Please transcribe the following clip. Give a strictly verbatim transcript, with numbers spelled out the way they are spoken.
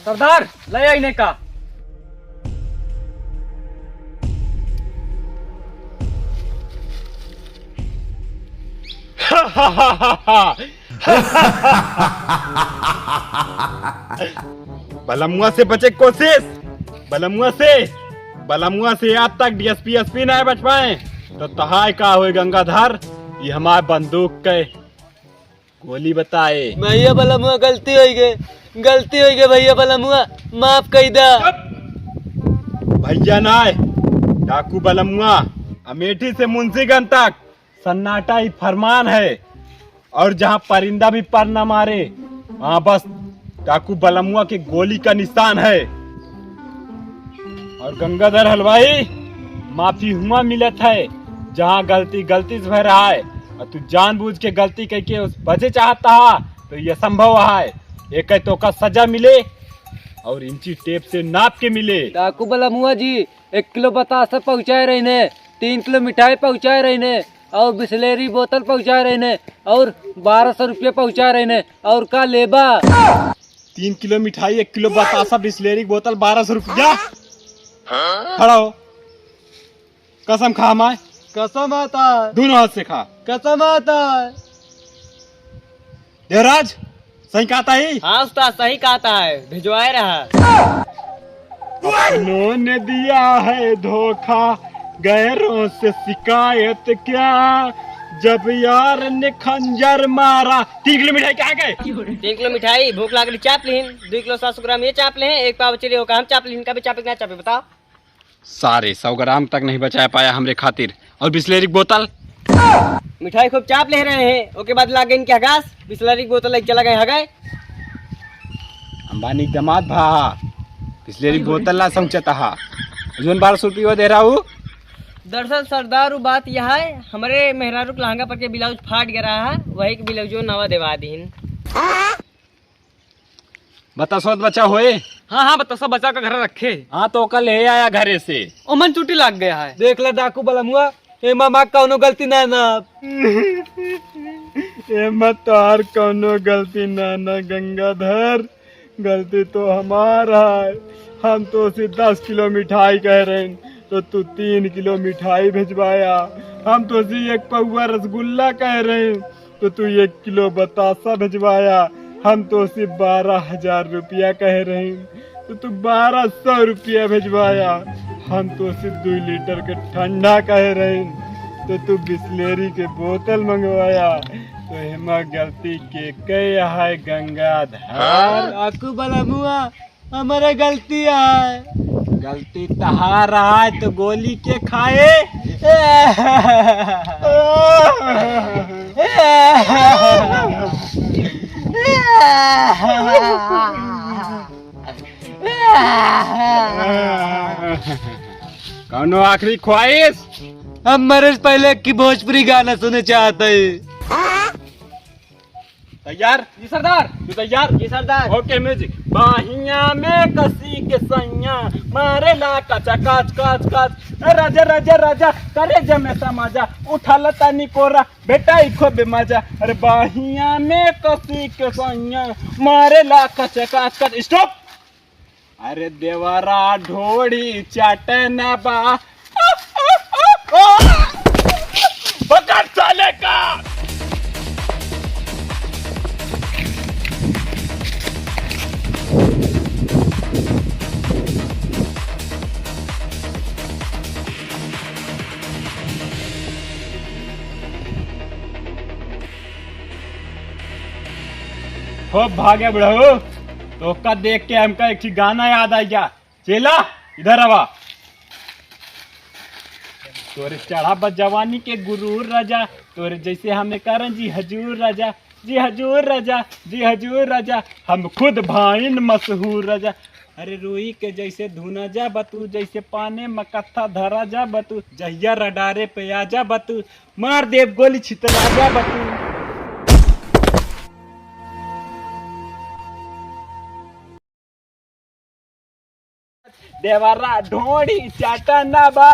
सरदार, ले आई ने का। बलमुआ से बचे के कोशिश, बलमुआ से, बलमुआ से आज तक डीएसपी, एसपी नाहीं बच पाए, तो तहार का होई गंगाधर, ये हमार बंदूक के गोली बताए। भैया बलमुआ, गलती होइ गए, गलती होइ गए भैया बलमुआ, माफ कइ दा। भैया नाहीं, डाकू बलमुआ, अमेठी से मुंशीगंज तक सन्नाटा ही फरमान है, और जहाँ परिंदा भी पर न मारे, वहाँ बस डाकू बलमुआ के गोली का निशान है। और गंगाधर हलवाई, माफी हुआ मिलत है, जहाँ गलती गलती से भय रहा है, और तू जानबूझ के गलती करके उस बचे चाहता है, तो ये संभव है, एक तो का सजा मिले और इंची टेप से नाप के मिले। डाकू बलमुआ जी, एक किलो बतासा पहुँचाए रहिने, तीन किलो मिठाई पहुँचाए रहिने, और बिसलेरी बोतल पहुँचाए रहिने, और बारह सौ रुपया पहुँचाए रहिने, और का लेबा? तीन किलो मिठाई, एक किलो बतासा, बिसलेरी बोतल, बारह सौ रुपया। खड़ा हो, कसम खा हमार। कसम आता है। दोनों हाथ से खा। कसम आता है। देवराज, सही कहता ही? हाँ उस्ताद, सही कहता है, भिजवाए रहा। अपनों ने दिया है धोखा, गैरों से शिकायत क्या, जब यार ने खंजर मारा। तीन किलो मिठाई कहाँ गए? तीन किलो मिठाई, भूख लागली, चाप लिहिन। दो किलो सात सौ ग्राम ये चाप लिहिन, एक पाव बचले, ओका हम चाप लिहिन। कभी चापे कि ना चापे, बताओ? सारे सौ ग्राम तक नहीं बचा पाया हमरे खातिर। और बिसलेरी की बोतल? मिठाई खूब चाप ले रहे हैं, ओके बाद लाग गए इनके हगास, बिसलेरी की बोतल लेके चला गए हगाए। अंबानी के दामाद भा, बिसलेरी की बोतल ला समझता हा। जोन बारह सौ रुपया दे रहा हूँ। दरअसल सरदार, वो बात यह है, हमरे मेहरारू के लहंगा पर के ब्लाउज फाट गया रहा है, वही के ब्लाउजो नवा देवा दीन। बतासो बचा होए? हाँ, हाँ, बतासा बचा के घर रखे। हाँ, तो ओका ले आया घरे से। ओमन चुटी लाग गया है। देख ला डाकू बलमुआ, एमा माँ कौनो गलती ना ना। एमा तोहार कौनो गलती ना ना गंगाधर, गलती तो हमार है। हम तोसे दस किलो मिठाई कह रहे हैं, तो तू तीन किलो मिठाई भेजवाया। हम तोसे एक पौवा रसगुल्ला कह रहे हैं, तो तू एक किलो बतासा भेजवाया। हम तोसे बारह हजार रुपया कह रहे हैं, तो तू बारह सौ रुपया भेजवाया। हम तोसे दुई लीटर के ठंडा कह रहे हैं, तो तू बिसलेरी के बोतल मंगवाया। तो एमा गलती के के है गंगाधर? डाकू बलमुआ, हमारा गलती है। गलती तहार है तो गोली के खाए? कौनो आखिरी ख्वाहिश? हम मरे से पहले की भोजपुरी गाना सुने चाहते हैं। तैयार? जी सरदार। तू तैयार? जी सरदार। ओके, म्यूजिक। बाहिया में कसी के सैया, मारेला कचा कच, कच, कच। ए राजा, राजा, राजा, करे जमे समाजा, उठाला तानी कोरा, बेटा ई खूबे मजा। अरे बाहिया में कसी के सैया, मारेला कचा कच, कच। स्टॉप। अरे देवरा ढोड़ी चाटना बा। पकड़ साले का। खूब भागे बुढ़ऊ, तोका देख के हमका एक ठे गाना याद आ गया। चेला, इधर आवा। तोरे चढ़ा बा जवानी के गुरूर राजा, तोरे जैसे हमें करन जी हजूर राजा, जी हजूर राजा, जी हजूर राजा, हम खुद भाइन मशहूर राजा। अरे रुई के जैसे धुना जा बतू, जैसे पाने में कत्था धरा जा बतू, जहिया रडारे पे आ जा बतू, मार देब गोली छितरा जा बतू। देवरा ढोड़ी चाटना बा।